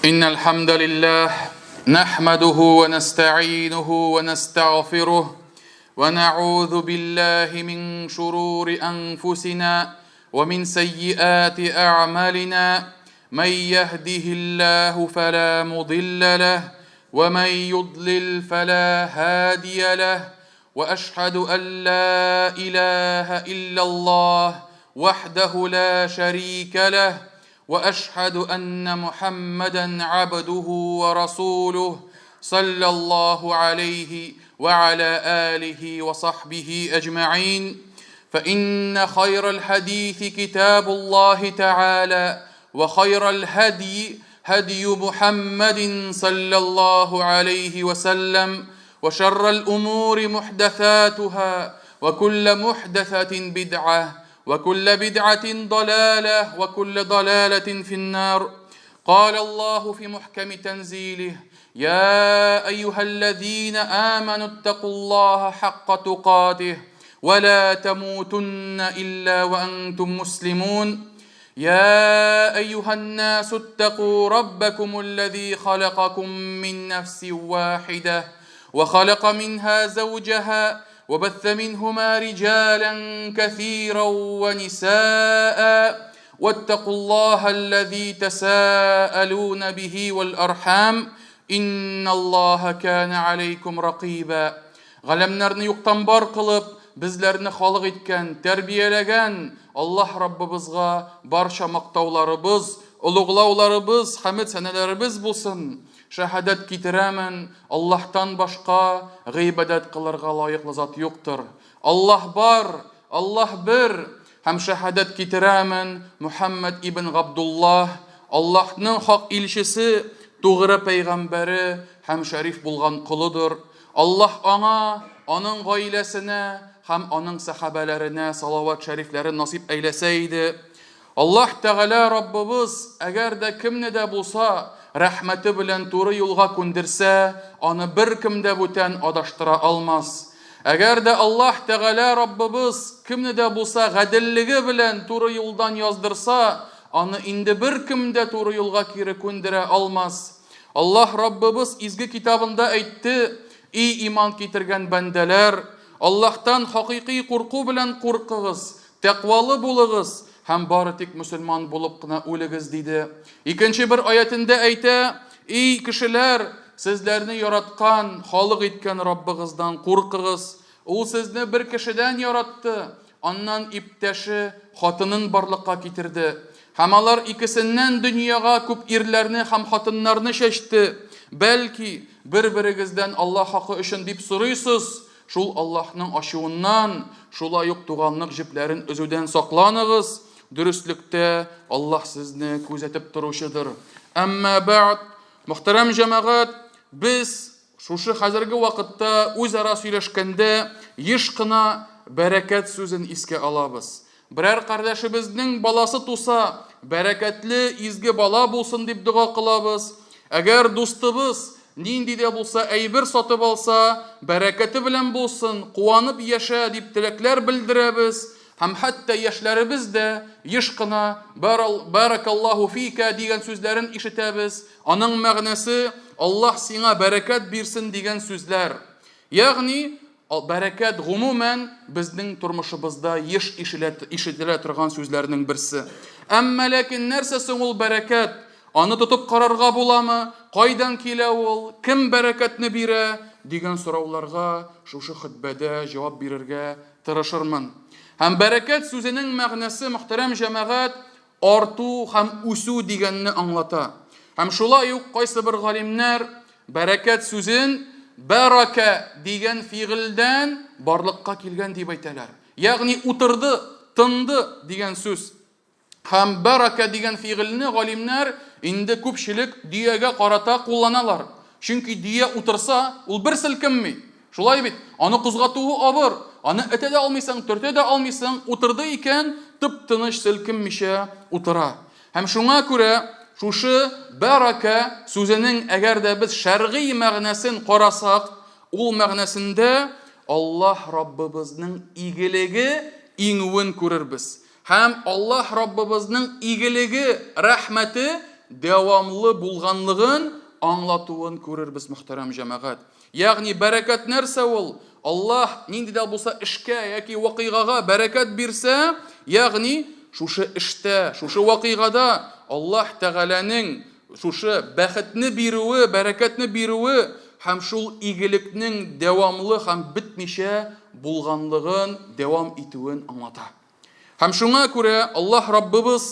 إن الحمد لله نحمده ونستعينه ونستغفره ونعوذ بالله من شرور أنفسنا ومن سيئات أعمالنا من يهده الله فلا مضل له ومن يضلل فلا هادي له واشهد ان لا اله الا الله وحده لا شريك له واشهد ان محمدا عبده ورسوله صلى الله عليه وعلى اله وصحبه اجمعين فان خير الحديث كتاب الله تعالى وخير الهدي هدي محمد صلى الله عليه وسلم وشر الأمور محدثاتها وكل محدثة بدعة وكل بدعة ضلالة وكل ضلالة في النار قال الله في محكم تنزيله يا أيها الذين آمنوا اتقوا الله حق تقاته ولا تموتن إلا وأنتم مسلمون يا أيها الناس اتقوا ربكم الذي خلقكم من نفس واحدة وخلق منها زوجها وبث منهما رجالا كثيرا ونساء واتقوا الله الذي تساءلون به والأرحام إن الله كان عليكم رقيبا Галәмнәрне юктан бар кылып, безләрне халык иткән, тәрбияләгән Аллаһ Раббыбызга барча мактауларыбыз, олуглауларыбыз, хәмед-сәнәләребез булсын. Шәһадәт китерәмен, Аллаһтан башка гыйбадәт кылырга лаеклы зат юктыр. Аллаһ бар, Аллаһ бер, һәм шәһадәт китерәмен, Мөхәммәд ибн Габдуллаһ, Аллаһның хак илчесе, тугры пәйгамбәре һәм шәриф булган колыдыр. Аллаһ аңа, аның гаиләсенә һәм аның сәхабәләренә салават шәрифләрен насыйп әйләсә иде. Аллаһ Тәгалә Раббыбыз, әгәр дә кемне дә булса рәхмәте белән туры юлга күндерсә, аны беркем дә бүтән адаштыра алмас. Әгәр дә Аллаһ Тәгалә Раббыбыз кемне дә булса гаделлеге белән туры юлдан яздырса, аны инде беркем дә туры юлга кире күндерә алмас. Аллаһ Раббыбыз изге китабында әйтте, И иман китергән бәндәләр, Аллаһтан хакыйкый курку белән куркыгыз, тәкъвалы булыгыз һәм бары тик мөселман булып кына үлегез, диде. Икенче бер аятендә әйтә, И кешеләр, сезләрне яраткан, халык иткән Раббыгыздан куркыгыз. Ул сезне бер кешедән яратты, аннан иптәше, хатынын барлыкка китерде. Һәм алар икесеннән дөньяга күп ирләрне һәм хатыннарны чәчте. Бәлки, бер-берегездән Аллаһ хакы өчен дип сорыйсыз, шул Аллаһның ачуыннан, шулай ук туганлык җепләрен өзүдән сакланыгыз, дөреслектә Аллаһ сезне күзәтеп торучыдыр. Әмма бәгъд, мөхтәрәм җәмәгать, без Шушы хәзерге вакытта үзара сөйләшкәндә еш кына бәрәкәт сүзен искә алабыз. Берәр кардәшебезнең баласы туса, бәрәкәтле, изге бала булсын дип дога кылабыз. Әгәр дустыбыз нинди дә булса әйбер сатып алса, бәрәкәте белән булсын, куанып яшә дип теләкләр белдерәбез. Һәм хәтта яшьләребез дә еш кына Бәрәкаллаһу фика дигән сүзләрен ишетәбез. Аның мәгънәсе, Аллаһ сиңа бәрәкәт бирсен дигән сүзләр. Ягъни, бәрәкәт гомумән безнең тормышыбызда еш ишетелә торган сүзләрнең берсе. Әмма ләкин нәрсә соң ул бәрәкәт? Аны тотып карарга буламы? Кайдан килә ул? Кем бәрәкәтне бирә? дигән сорауларга шушы хөтбәдә җавап бирергә тырышырмын. Һәм бәрәкәт сүзенең мәгънәсе, мөхтәрәм җәмәгать, арту һәм үсү дигәнне аңлата. Һәм шулай ук кайсыбер галимнәр бәрәкәт сүзен бәрәкә дигән фигыльдән барлыкка килгән дип әйтәләр. Ягъни утырды, тынды дигән сүз. Һәм бәрәкә дигән фигыльне галимнәр инде күпчелек дөягә карата кулланалар. Чөнки дөя утырса, ул бер селкенми. Шулай бит, аны кузгатуы авыр, аны этә дә алмыйсың, төртә дә алмыйсың, утырды икән, тып-тыныч селкенмичә утыра. Һәм шуңа күрә шушы бәрәкә сүзенең әгәр дә без шәргый мәгънәсен карасак, ул мәгънәсендә Аллаһ Раббыбызның игелеге иңүен күрербез. Һәм Аллаһ Раббыбызның игелеге, рәхмәте дәвамлы булганлыгын аңлатуын күрербез, мөхтәрәм җәмәгать. Ягъни бәрәкәт нәрсә ул? Аллаһ нинди дә булса эшкә яки вакыйгага бәрәкәт бирсә, ягъни шушы эштә, шушы вакыйгада Аллаһ Тәгаләнең шушы бәхетне бирүе, бәрәкәтне бирүе һәм шул игелекнең дәвамлы һәм бетмичә булганлыгын дәвам итүен аңлата. Һәм шуңа күрә Аллаһ Раббыбыз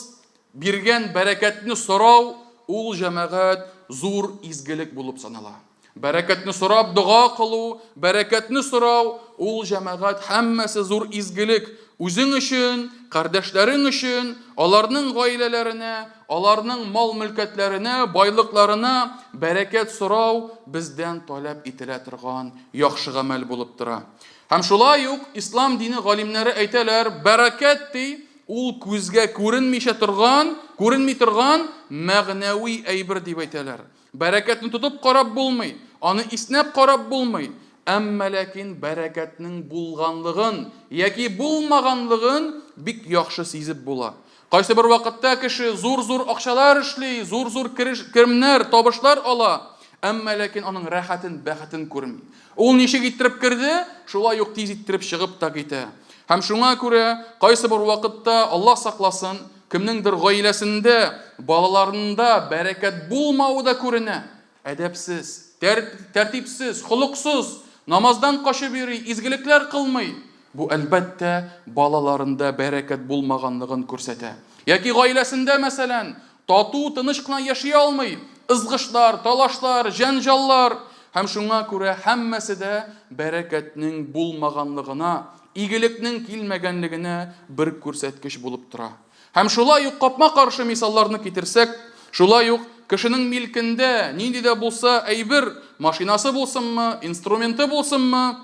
биргән бәрәкәтне сорау ул җәмәгать зур изгелек булып санала. Бәрәкәтне сорап дога кылу, бәрәкәтне сорау, ул җәмәгать һәммәсе зур изгелек. Үзең өчен, кардәшләрең өчен, аларның гаиләләренә, аларның мал-мөлкәтләренә, байлыкларына бәрәкәт сорау бездән таләп ителә торган яхшы гамәл булып тора. Һәм шулай ук ислам дине галимнәре әйтәләр, бәрәкәт ди, ул күзгә күренмичә торган, күренми торган мәгънәви әйбер дип әйтәләр. Бәрәкәтне тотып карап булмый, аны иснәп карап булмый, әмма ләкин бәрәкәтнең булганлыгын яки булмаганлыгын бик яхшы сизеп була. Кайсы бер вакытта кеше зур-зур акчалар эшли, зур-зур керемнәр, табышлар ала, әмма ләкин аның рәхәтен, бәхетен күрми. Ул ничек иттереп керде, шулай ук тиз иттереп чыгып та китә. Һәм шуңа күрә кайсы бер вакытта, Аллаһ сакласын, Кемнеңдер гаиләсендә, балаларында бәрәкәт булмавы да күренә. Әдәпсез, тәртипсез, холыксыз, намаздан качып йөри, изгелекләр кылмый. Бу, әлбәттә, балаларында бәрәкәт булмаганлыгын күрсәтә. Яки гаиләсендә, мәсәлән, тату, тыныч кына яши алмый, ызгышлар, талашлар, җәнҗаллар. Һәм шуңа күрә һәммәсе дә бәрәкәтнең булмаганлыгына, игелекнең килмәгәнлегенә бер күрсәткеч булып тора. Һәм шулай ук капма-каршы мисалларны китерсәк, шулай ук кешенең милкендә нинди дә булса әйбер, машинасы булсынмы, инструменты булсынмы,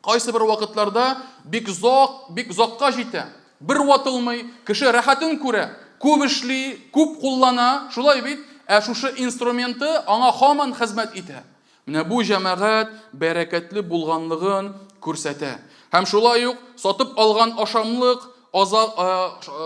кайсы бер вакытларда бик зак, бик озакка җитә, бер ватылмый, кеше рәхәтен күрә, күп эшли, күп куллана, шулай бит, ә шушы инструменты аңа һаман хезмәт итә. Менә бу җәмәгать бәрәкәтле булганлыгын күрсәтә. Һәм шулай ук сатып алган ашамлык, аза,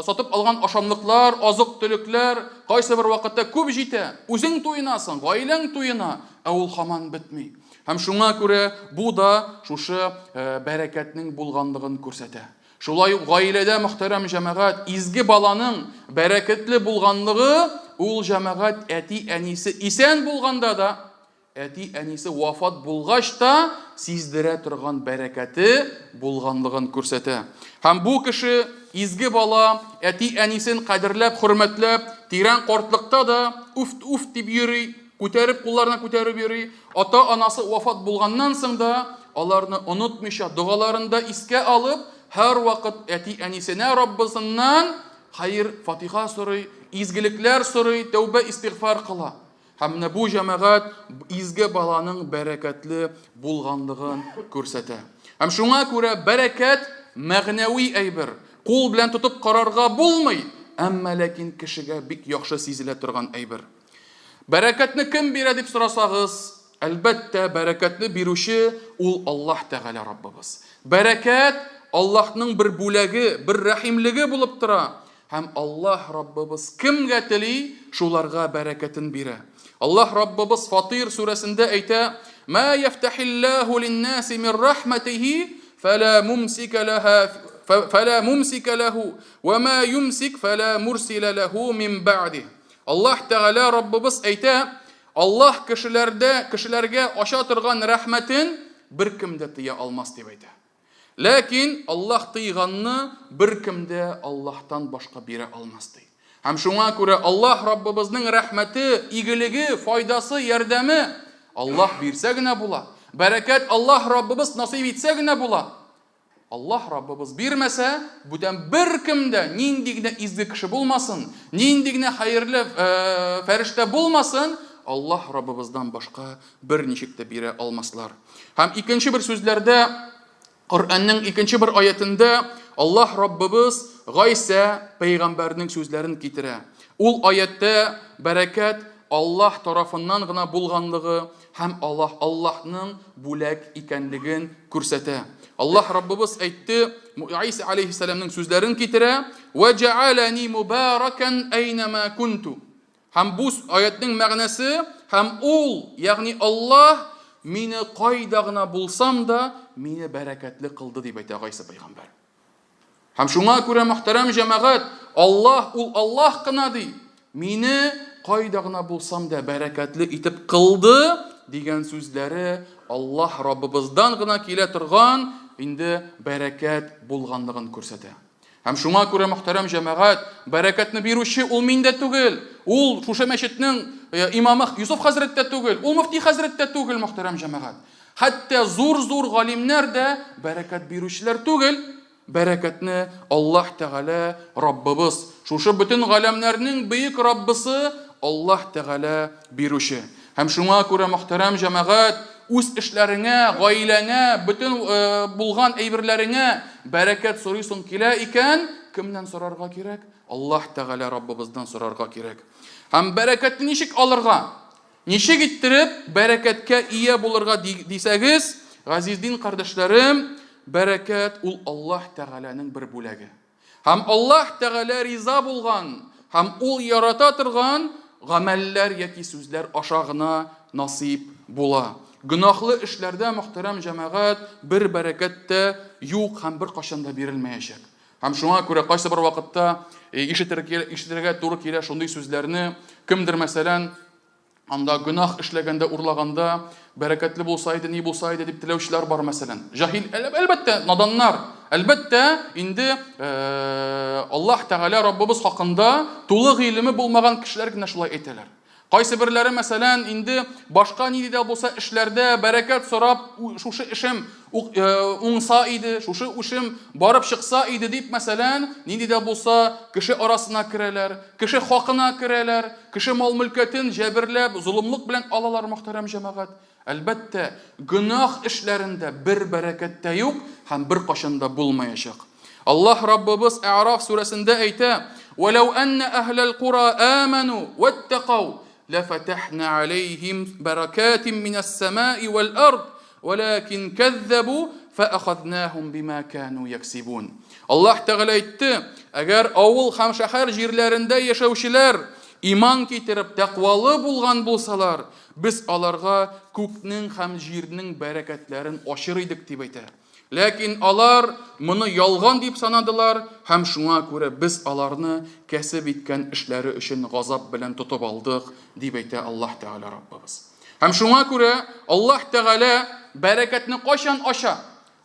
сатып алган ашамлыклар, азык-төлекләр кайсы бер вакытта күп җитә. Үзең туенасың, гаиләң туена, ә ул һаман бетми. Һәм шуңа күрә бу да шушы бәрәкәтнең булганлыгын күрсәтә. Шулай ук гаиләдә, мөхтәрәм җәмәгать, изге баланың бәрәкәтле булганлыгы ул җәмәгать әти-әнисе исән булганда да, әти-әнисе вафат булгач та сиздерә торган бәрәкәте булганлыгын күрсәтә. Һәм бу кеше, изге бала, әти-әнисен кадерләп, хөрмәтләп, тирән картлыкта да уф-уф дип йөри, күтәреп, кулларына күтәреп йөри. Ата-анасы вафат булганнан соң да аларны онытмыйча, догаларында искә алып, һәрвакыт әти-әнисенә Раббысыннан хәер-фатиха сорый, изгелекләр сорый, тәүбә-истигъфар кыла. Һәм менә бу җәмәгать изге баланың бәрәкәтле булганлыгын күрсәтә. Һәм шуңа күрә бәрәкәт мәгънәви әйбер. Кул белән тотып карарга булмый, әмма ләкин кешегә бик яхшы сизелә торган әйбер. Бәрәкәтне кем бирә дип сорасагыз, әлбәттә, бәрәкәтне бирүче ул Аллаһ Тәгалә Раббыбыз. Бәрәкәт Аллаһның бер бүләге, бер рәхимлеге булып тора. Һәм Аллаһ Раббыбыз кемгә тели, шуларга бәрәкәтен бирә. Аллаһ Раббыбыз Фатир сүрәсендә әйтә: "Ма яфтахиллаху линнаси мин рахматихи фала мумсика лаха фала мумсика лаху ва ма юмсик фала мурсила лаху мин ба'дих". Аллаһ Тәгалә Раббыбыз әйтә, Аллаһ кешеләрдә, кешеләргә ача торган рәхмәтен беркем дә тыя алмас дип әйтә. Ләкин Аллаһ тыйганны беркем дә Аллаһтан башка бирә алмас ди. Һәм шуңа күрә Аллаһ Раббыбызның рәхмәте, игелеге, файдасы, ярдәме Аллаһ бирсә генә була. Бәрәкәт Аллаһ Раббыбыз насыйп итсә генә була. Аллаһ Раббыбыз бирмәсә, бүтән беркем дә, нинди генә изге кеше булмасын, нинди генә хәерле фәрештә булмасын, Аллаһ Раббыбыздан башка берничек тә бирә алмаслар. Һәм икенче бер сүзләрдә, Коръәннең икенче бер аятендә Аллаһ Раббыбыз Гайсә пәйгамбәрнең сүзләрен китерә. Ул аятта бәрәкәт Аллаһ тарафыннан гына булганлыгы һәм Аллаһ Аллаһның бүләк икәнлеген күрсәтә. Аллаһ Раббыбыз әйтте, Гайсә алейһиссәламнең сүзләрен китерә: "Ва җәаләни мубаракан әйнәмә кунту". Һәм бу аятьнең мәгънәсе, һәм ул, ягъни Аллаһ, мине кайда гына булсам да, мине бәрәкәтле кылды, дип әйтә Гайсә пәйгамбәр. Һәм шуңа күрә, мөхтәрәм җәмәгать, Аллаһ ул Аллаһ кына ди. Мине кайда гына булсам да бәрәкәтле итеп кылды дигән сүзләре Аллаһ Раббыбыздан гына килә торган инде бәрәкәт булганлыгын күрсәтә. Һәм шуңа күрә, мөхтәрәм җәмәгать, бәрәкәтне бирүче ул мин дә түгел, ул шушы мәчетнең э, имамы Юсуф хәзрәт тә түгел, ул мөфти хәзрәт тә түгел, мөхтәрәм җәмәгать. Хәтта зур-зур галимнәр дә бәрәкәт бирүчеләр түгел. Бәрәкәтне Аллаһ Тәгалә Раббыбыз, шушы бөтен галәмнәрнең бөек Раббысы Аллаһ Тәгалә бирүче. Һәм шуңа күрә, мөхтәрәм җәмәгать, үз эшләреңә, гаиләңә, бөтен булган әйберләреңә бәрәкәт сорыйсың килә икән, кемнән сорарга кирәк? Аллаһ Тәгалә Раббыбыздан сорарга кирәк. Һәм бәрәкәтне ничек алырга? Ничек иттереп бәрәкәткә ия булырга дисәгез, газиз дин кардәшләрем, бәрәкәт ул Аллаһ Тәгаләнең бер бүләге. Һәм Аллаһ Тәгалә риза булган һәм ул ярата торган гамәлләр яки сүзләр аша гына насыйп була. Гөнаһлы эшләрдә, мөхтәрәм җәмәгать, бер бәрәкәт тә юк һәм беркайчан да бирелмәячәк. Һәм шуңа күрә кайсы бер вакытта ишетергә туры килә шундый сүзләрне, кемдер, мәсәлән, Анда гөнаһ эшләгәндә, урлаганда, бәрәкәтле булса иде, ни булса иде дип теләүчеләр бар, мәсәлән. Җаһил, әлбәттә, наданнар. Әлбәттә, инде Аллаһ Тәгалә Раббыбыз хакында тулы гыйлеме булмаган кешеләр генә шулай әйтәләр. Кайсы берләре, мәсәлән, инде башка нинди дә булса эшләрдә бәрәкәт сорап, шушы эшем уңса иде, шушы эшем барып чыкса иде дип, мәсәлән, нинди дә булса кеше арасына керәләр, кеше хакына керәләр, кеше мал-мөлкәтен җәберләп, золымлык белән алалар, мөхтәрәм җәмәгать. Әлбәттә, гөнаһ эшләрендә бер бәрәкәт тә юк һәм беркайчан да булмаячак. Аллаһ Раббыбыз Әгъраф сүрәсендә әйтә: "Вәләү әннә әһләл кура аману ваттакау лафатахна алейхим баракатин минәс самаи вәл ард, вәләкин кәззәбу фәахазнахум бима кану яксибун". Аллаһ Тәгалә әйтте: Әгәр авыл һәм шәһәр җирләрендә яшәүчеләр иман китереп тәкъвалы булган булсалар, без аларга күкнең һәм җирнең бәрәкәтләрен ачыр идек, дип әйтә. Ләкин алар моны ялган дип санадылар һәм шуңа күрә без аларны кәсеп иткән эшләре өчен газап белән тотып алдык, дип әйтә Аллаһ Тәгалә Раббыбыз. Һәм шуңа күрә Аллаһ Тәгалә бәрәкәтне кайчан ача?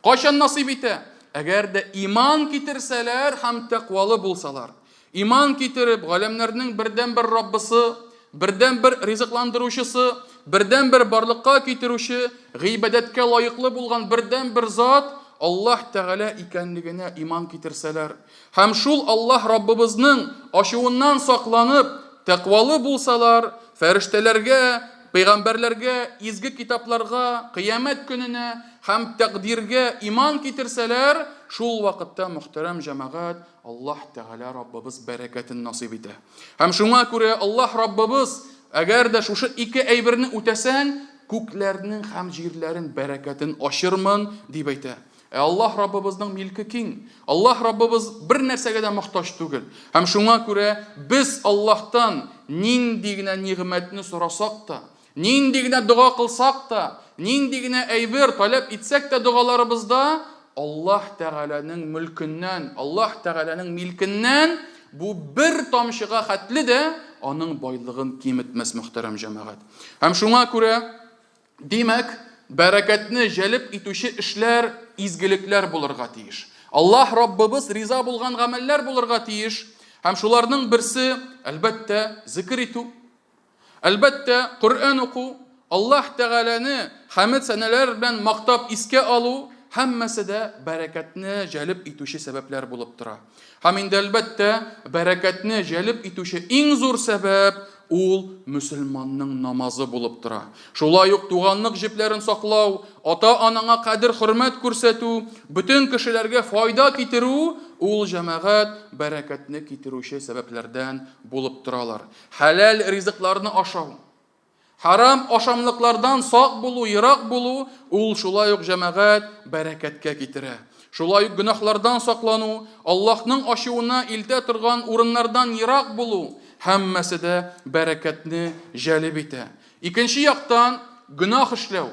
Кайчан насыйп итә? Әгәр дә иман китерсәләр һәм тәкъвалы булсалар. Иман китереп, галәмнәрнең бердәнбер Раббысы, бердәнбер ризыкландыручысы, бердәнбер барлыкка китерүче, гыйбадәткә лаеклы булган бердәнбер зат Аллаһ Тәгалә икәнлегенә иман китерсәләр һәм шул Аллаһ Раббыбызның ачуыннан сакланып, тәкъвалы булсалар, фәрештәләргә, пәйгамбәрләргә, изге китапларга, кыямәт көненә һәм тәкъдиргә иман китерсәләр, шул вакытта, мөхтәрәм җәмәгать, Аллаһ Тәгалә Раббыбыз бәрәкәтен насыйп итә. Һәм шуңа күрә Аллаһ Раббыбыз, әгәр дә шушы ике әйберне үтәсәң, күкләрнең һәм җирләрен бәрәкәтен ачырмын, дип әйтә. Ә Аллаһ Раббыбызның милке киң. Аллаһ Раббыбыз бер нәрсәгә дә мохтаҗ түгел. Һәм шуңа күрә без Аллаһтан нинди генә нигъмәтне сорасак та, Нинди генә дога кылсак та, нинди генә әйбер таләп итсәк тә догаларыбызда, Аллаһ Тәгаләнең мөлкеннән, Аллаһ Тәгаләнең милкеннән бу бер тамчыга хәтле дә аның байлыгын киметмәс, мөхтәрәм җәмәгать. Һәм шуңа күрә, димәк, бәрәкәтне җәлеп итүче эшләр изгелекләр булырга тиеш. Аллаһ Раббыбыз риза булган гамәлләр булырга тиеш. Һәм шуларның берсе, әлбәттә, зикер итү. Әлбәттә, Коръән уку, Аллаһ Тәгаләне хәмед-сәнәләр белән мактап искә алу, һәммәсе дә бәрәкәтне җәлеп итүче сәбәпләр булып тора. Һәм инде, әлбәттә, бәрәкәтне җәлеп итүче иң зур сәбәп, ул мөселманның намазы булып тора. Шулай ук туганлык җепләрен саклау, ата-анаңа кадер-хөрмәт күрсәтү, бөтен кешеләргә файда китерү, ул, җәмәгать, бәрәкәтне китерүче сәбәпләрдән булып торалар. Хәләл ризыкларны ашау, хәрам ашамлыклардан сак булу, ерак булу, ул шулай ук, җәмәгать, бәрәкәткә китерә. Шулай ук гөнаһлардан саклану, Аллаһның ачуына илтә торган урыннардан ерак булу, һәммәсе дә бәрәкәтне җәлеп итә. Икенче яктан, гөнаһ эшләү,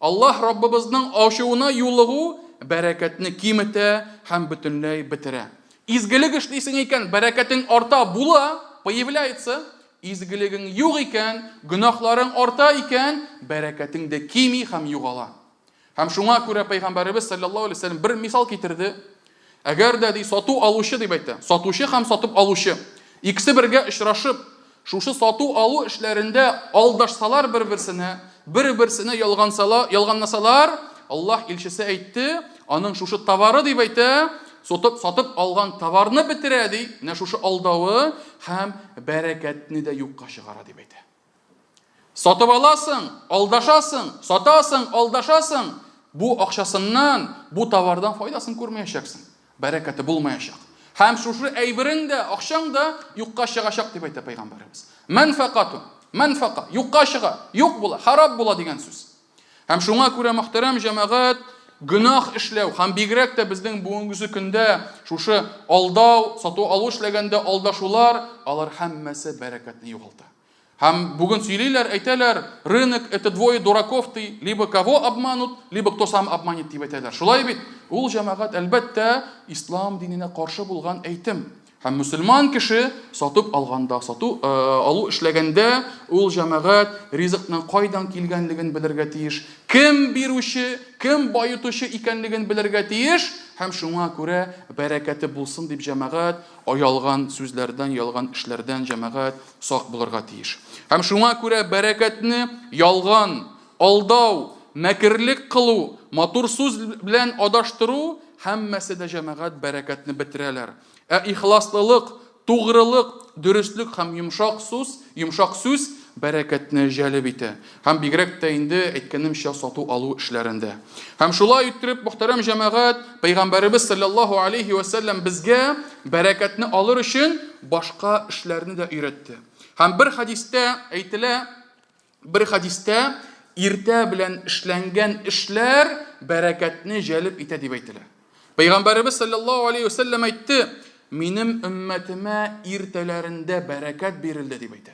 Аллаһ Раббыбызның ачуына юлыгу бәрәкәтне киметә һәм бөтенләй бетерә. Изгелек эшлисең икән, бәрәкәтең арта, була, появляется. Изгелегең юк икән, гөнаһларың арта икән, бәрәкәтең дә кими һәм югала. Һәм шуңа күрә Пәйгамбәребез салләллаһу алейһи ва сәлләм бер мисал китерде. Әгәр дә, ди, сату алучы дип әйтә, сатучы һәм сатып алучы, икесе бергә очрашып, шушы сату-алу эшләрендә алдашсалар бер-берсенә, бер-берсенә ялгансала, ялганласалар, Аллаһ илчесе әйтте, аның шушы товары дип әйтә, сатып, сатып алган товарны бетерә, ди, менә шушы алдавы һәм бәрәкәтне дә юкка чыгара дип әйтә. Сатып аласың, алдашасың, сатасың, алдашасың, бу акчасыннан, бу товардан файдасын күрмәячәксең. Бәрәкәте булмаячак. Һәм шушы әйберең дә, акчаң да юкка чыгачак дип әйтә пәйгамбәребез. Мәнфәкату, мәнфәка, юкка чыга, юк була, харап була дигән сүз. Һәм шуңа күрә, мөхтәрәм җәмәгать, гөнаһ эшләү һәм бигрәк тә безнең бүгенгесе көндә шушы алдау, сату-алу эшләгәндә алдашулар, алар һәммәсе бәрәкәтне югалта. Һәм бүген сөйлиләр, әйтәләр, рынок это двое дураков ди, либо кого обманут, либо кто сам обманет дип әйтәләр. Шулай бит? Ул җәмәгать, әлбәттә, ислам диненә каршы булган әйтем. Һәм мөселман кеше сатып алганда, сату алу эшләгәндә, ул җәмәгать ризыкның кайдан килгәнлеген белергә тиеш, кем бирүче, кем баетучы икәнлеген белергә тиеш, һәм шуңа күрә бәрәкәте булсын дип җәмәгать ялган сүзләрдән, ялган эшләрдән җәмәгать сак булырга тиеш. Һәм шуңа күрә бәрәкәтне ялган, алдау, мәкерлек кылу, матур сүз белән адаштыру, һәммәсе дә җәмәгать бәрәкәтне бетерәләр. Ә ихласлылык, тугрылык, дөреслек һәм йомшак сүз, йомшак сүз бәрәкәтне җәлеп итә. Һәм бигрәк тә инде, әйткәнемчә, сату-алу эшләрендә. Һәм шулай иттереп, мөхтәрәм җәмәгать, Пәйгамбәребез салләллаһу алейһи вә сәлләм безгә бәрәкәтне алыр өчен башка эшләрне дә өйрәтте. Һәм бер хәдистә әйтелә, бер хәдистә иртә белән эшләнгән эшләр бәрәкәтне җәлеп итә дип әйтелә. Пәйгамбәребез салләллаһу алейһи вә сәлләм әйтте, Минем өммәтемә иртәләрендә бәрәкәт бирелде дип әйтә.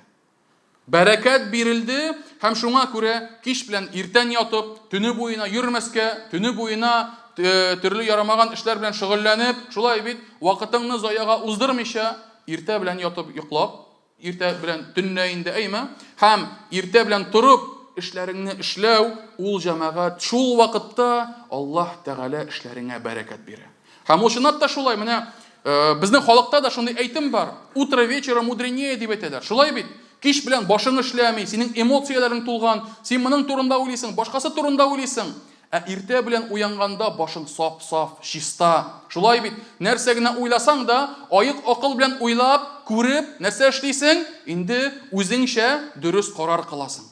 Бәрәкәт бирелде һәм шуңа күрә кич белән иртән ятып, төне буена йөрмәскә, төне буена төрле ярамаган эшләр белән шөгыльләнеп, шулай бит, вакытыңны заяга уздырмыйча, иртә белән ятып йоклап, иртә белән төнлә инде, әйме? Һәм иртә белән торып эшләреңне эшләү, ул җәмәгать шул вакытта Аллаһ Тәгалә эшләреңә бәрәкәт бирә. Һәм ул чынлап та шулай, менә безнең халыкта да шундый әйтем бар, утро вечера мудренее дип әйтәләр. Шулай бит? Кич белән башың эшләми, синең эмоцияләрең тулган, син моның турында уйлыйсың, башкасы турында уйлыйсың. Ә иртә белән уянганда башың сап-саф, чиста. Шулай бит? Нәрсә генә уйласаң да, аек акыл белән уйлап, күреп, нәрсә эшлисең? Инде үзеңчә дөрес карар кыласың.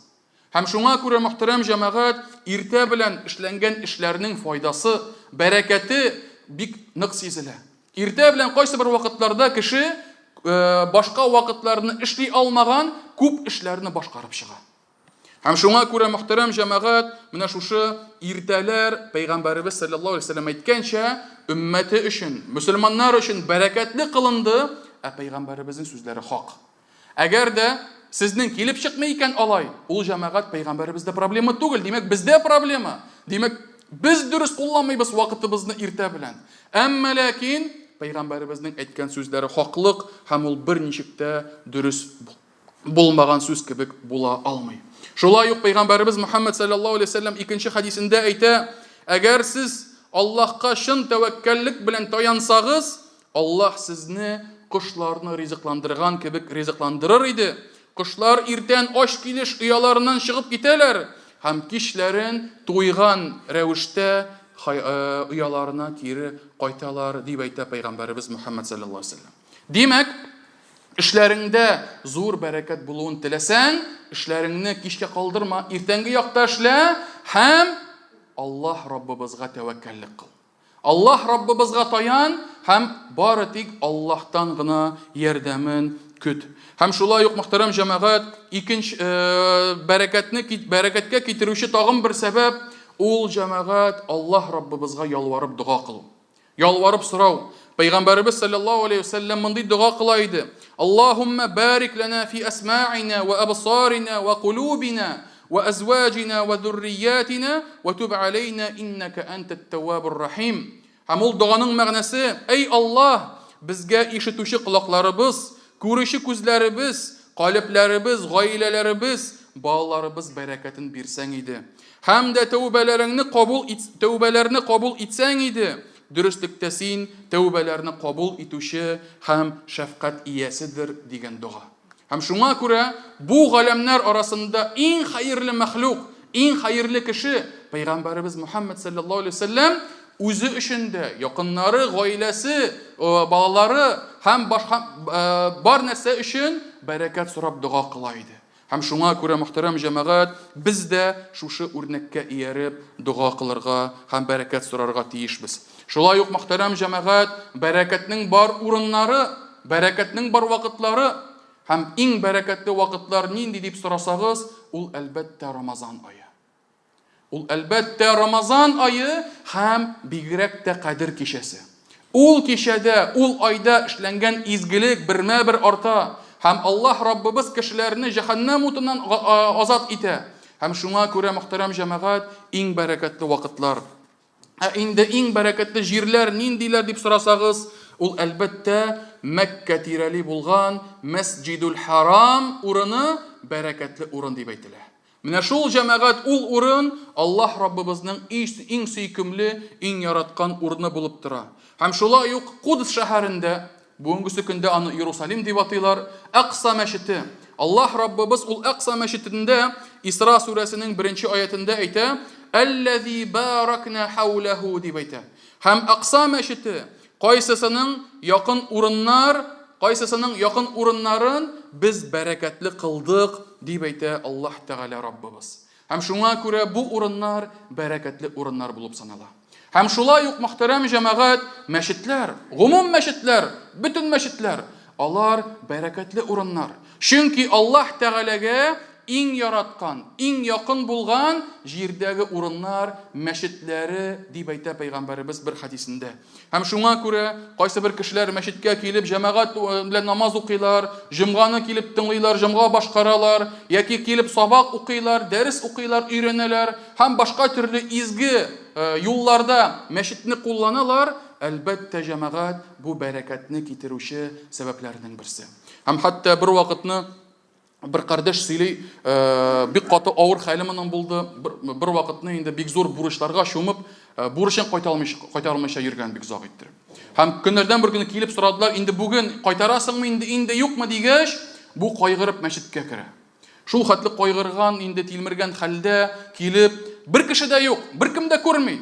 Һәм шуңа күрә, мөхтәрәм җәмәгать, иртә белән эшләнгән эшләрнең файдасы, бәрәкәте бик нык сизелә. Иртә белән кайсы бер вакытларда кеше башка вакытларны эшли алмаган күп эшләрне башкарып чыга. Һәм шуңа күрә, мөхтәрәм җәмәгать, менә шушы иртәләр Пәйгамбәребез саллаллаһу алейһи вәсәлләм әйткәнчә, өммәте өчен, мөселманнар өчен бәрәкәтле кылынды, ә Пәйгамбәребезнең сүзләре хак. Әгәр дә сезнең килеп чыкмый икән алай, ул җәмәгать пәйгамбәребездә проблема түгел, димәк, бездә проблема. Димәк, без дөрес кулланмыйбыз вакытыбызны иртә белән. Әмма ләкин пәйгамбәребезнең әйткән сүзләре хаклык һәм ул берничек тә дөрес булмаган сүз кебек була алмый. Шулай ук пәйгамбәребез Мөхәммәд саллаллаһу алейһи вәсәлләм икенче хәдисендә әйтә, әгәр сез Аллаһка чын тәвәккәллек белән таянсагыз, Аллаһ сезне кошларны ризыкландырган кебек ризыкландырыр иде. Кошлар иртән ач килеш ояларыннан чыгып китәләр һәм кичләрен туйган рәвештә ояларына кире кайталар, дип әйтә пәйгамбәребез Мөхәммәд салләллаһу алейһи ва сәлләм. Димәк, эшләреңдә зур бәрәкәт булуын теләсәң, эшләреңне кичкә калдырма, иртәнге якта эшлә һәм Аллаһ Раббыбызга тәвәккәллек кыл. Аллаһ Раббыбызга таян һәм бары тик Аллаһтан гына ярдәмен көт. Һәм шулай ук, мөхтәрәм җәмәгать, икенче бәрәкәтне бәрәкәткә китерүче тагын бер сәбәп, Ул җәмәгать Аллаһ Раббыбызга ялварып дога кылу. Ялварып сорау. Пәйгамбәребез саллаллаһу алейһи ва сәлләм мондый дога кыла иде. Аллаһумма барик лана фи асма'ина ва абсарина ва кулубина ва әзваҗина ва зурриятина ва туб алейна иннака антат таввабур рахим. Һәм ул доганың мәгънәсе, Әй Аллаһ, безгә ишетүче колакларыбыз, күрүче күзләребез, калебләребез, гаиләләребез, балаларыбыз бәрәкәтен бирсәң иде. Һәм дә тәүбәләреңне кабул ит, тәүбәләрне кабул итсәң иде, дөреслектә син тәүбәләрне кабул итүче һәм шәфкать ияседер, дигән дога. Һәм шуңа күрә бу галәмнәр арасында иң хәерле мәхлук, иң хәерле кеше Пәйгамбәребез Мухәммәд салләллаһу алейһи ва сәлләм үзе өчен дә, якыннары, гаиләсе, балалары һәм башка бар нәрсә өчен бәрәкәт сорап дога кыла иде. Һәм шуңа күрә, мөхтәрәм җәмәгать, без дә шушы үрнәккә ияреп дога кылырга һәм бәрәкәт сорарга тиешбез. Шулай ук, мөхтәрәм җәмәгать, бәрәкәтнең бар урыннары, бәрәкәтнең бар вакытлары һәм иң бәрәкәтле вакытлар нинди дип сорасагыз, ул, әлбәттә, Рамазан ае. Ул, әлбәттә, Рамазан ае һәм бигрәк тә Кадер кичәсе. Ул кичәдә, ул айда эшләнгән изгелек бермә-бер арта һәм Аллаһ Раббыбыз кешеләрне җәһәннәм утыннан азат итә. Һәм шуңа күрә, мөхтәрәм җәмәгать, иң бәрәкәтле вакытлар. Ә инде иң бәрәкәтле җирләр ниндиләр дип сорасагыз, ул әлбәттә Мәккә тирәли булган Мәсҗидул Харам урыны бәрәкәтле урын дип әйтелә. Менә шул җәмәгать ул урын Аллаһ Раббыбызның иң сөйкемле, иң яраткан урыны булып тора. Һәм шулай ук Кудс шәһәрендә, бүгенгесе көндә аны Иерусалим дип атыйлар, Әкса мәчете. Аллаһ Раббыбыз ул Әкса мәчетендә Исра сүрәсенең беренче аятендә әйтә, Әлләзи баракна хауләһу дип әйтә. Һәм Әкса мәчете кайсысының якын урыннар, кайсысының якын урыннарын без бәрәкәтле кылдык, дип әйтә Аллаһ Тәгалә Раббыбыз. Һәм шуңа күрә бу урыннар бәрәкәтле урыннар булып санала. Һәм шулай ук, мөхтәрәм җәмәгать, мәчетләр, гомум мәчетләр, бөтен мәчетләр, алар бәрәкәтле урыннар. Чөнки Аллаһ Тәгаләгә иң яраткан, иң якын булган җирдәге урыннар мәчетләре, дип әйтә пәйгамбәребез бер хәдисендә. Һәм шуңа күрә кайсыбер кешеләр мәчеткә килеп җәмәгать белән намаз укыйлар, җомганы килеп тыңлыйлар, җомга башкаралар, яки килеп сабак укыйлар, дәрес укыйлар, өйрәнәләр һәм башка төрле изге юлларда мәчетне кулланалар, әлбәттә, җәмәгать бу бәрәкәтне китерүче сәбәпләрнең берсе. Һәм хәтта бер вакытны Бер кардәш сөйли, бик каты авыр хәле моның булды. Бер, бер вакытны инде бик зур бурычларга чумып, бурычын кайта алмыйча, кайта алмыйча йөргән бик озак иттереп. Һәм көннәрдән бер көнне килеп сорадылар, инде бүген кайтарасыңмы инде, инде юкмы дигәч, бу кайгырып мәчеткә керә. Шул хәтле кайгырган, инде тилмергән хәлдә килеп, бер кеше дә юк, беркем дә күрми.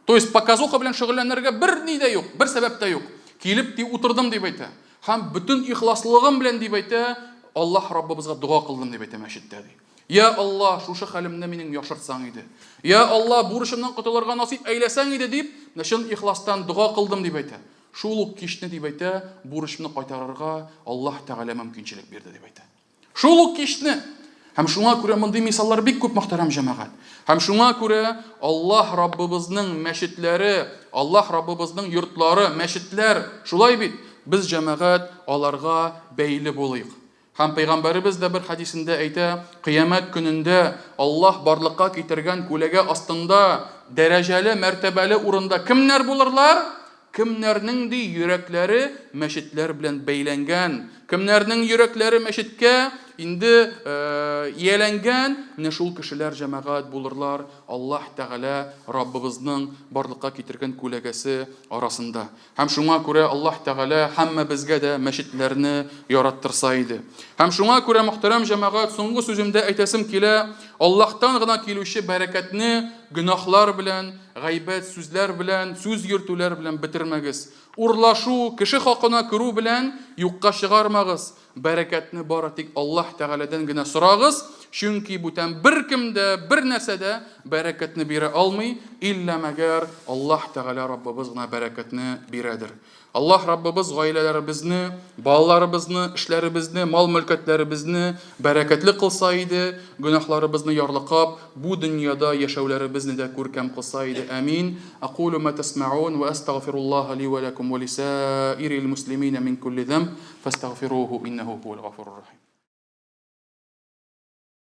То есть показуха белән шөгыльләнергә бер ни дә юк, бер сәбәп тә юк. Килеп ди утырдым дип әйтә. Һәм бөтен ихласлыгым белән дип әйтә, Аллаһ Раббыбызга дога кылдым дип әйтә мәчеттә ди. Я Аллаһ, шушы хәлемне минем яхшыртсаң иде. Я Аллаһ, бурычымнан котылырга насыйп әйләсәң иде дип, менә чын ихластан дога кылдым дип әйтә. Шул ук кичне дип әйтә, бурычымны кайтарырга Аллаһ Тәгалә мөмкинчелек бирде дип әйтә. Шул ук кичне. Һәм шуңа күрә мондый мисаллар бик күп, мөхтәрәм җәмәгать. Һәм шуңа күрә Аллаһ Раббыбызның мәчетләре, Аллаһ Раббыбызның йортлары, мәчетләр, шулай бит, без җәмәгать аларга бәйле булыйк. Һәм пәйгамбәребез дә бер хәдисендә әйтә, кыямәт көнендә Аллаһ барлыкка китергән күләгә астында дәрәҗәле, мәртәбәле урында кемнәр булырлар? Кемнәрнең, ди, йөрәкләре мәчетләр белән бәйләнгән, кемнәрнең йөрәкләре мәчеткә инде ияләнгән, менә шул кешеләр җәмәгать булырлар Аллаһ Тәгалә Раббыбызның барлыкка китергән күләгәсе арасында. Һәм шуңа күрә Аллаһ Тәгалә һәммәбезгә дә мәчетләрне яраттырса иде. Һәм шуңа күрә, мөхтәрәм җәмәгать, соңгы сүземдә әйтәсем килә, Аллаһтан гына килүче бәрәкәтне гөнаһлар белән, Гайбәт сүзләр белән, сүз йөртүләр белән бетермәгез. Урлашу, кеше хакына керү белән юкка чыгармагыз. Бәрәкәтне бары тик Аллаһ Тәгаләдән генә сорагыз, чөнки бүтән беркем дә, бернәрсә дә бәрәкәтне бирә алмый, иллә мәгәр Аллаһ Тәгалә Раббыбыз гына бәрәкәтне бирәдер. Аллаһ Раббыбыз гаиләләребезне, балаларыбызны, эшләребезне, мал-мөлкәтләребезне бәрәкәтле кылса иде, гөнаһларыбызны ярлыкап, бу дөньяда яшәүләребезне дә күркәм кылса иде. Амин. Акулу ма тәсмәун вә әстәгъфируллаһа ли вә ләкум вә лисаирил муслимина мин кулли зәмб фәстәгъфируху иннәһу һуәл гафурур рахим.